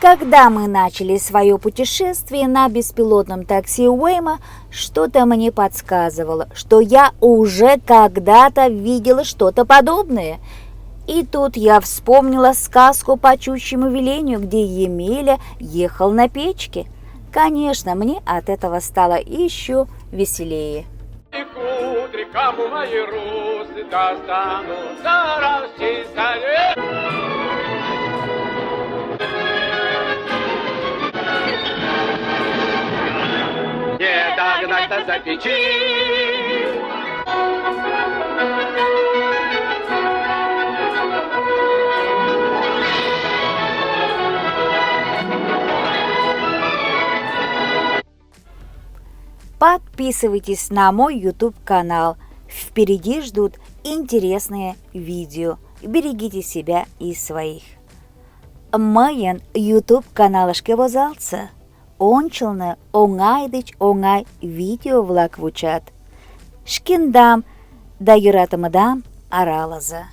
Когда мы начали свое путешествие на беспилотном такси Уэймо, что-то мне подсказывало, что я уже когда-то видела что-то подобное. И тут я вспомнила сказку по чучьему велению, где Емеля ехал на печке. Конечно, мне от этого стало еще веселее. И кудри, кому мои русы достанутся, расчесали. Не догнать-то за печи. Подписывайтесь на мой YouTube канал. Впереди ждут интересные видео. Берегите себя и своих. Мыйын YouTube каналышке возалтса. Ончылно оҥай деч оҥай видео-влак вучат. Шкендам да йӧратымыдам аралыза.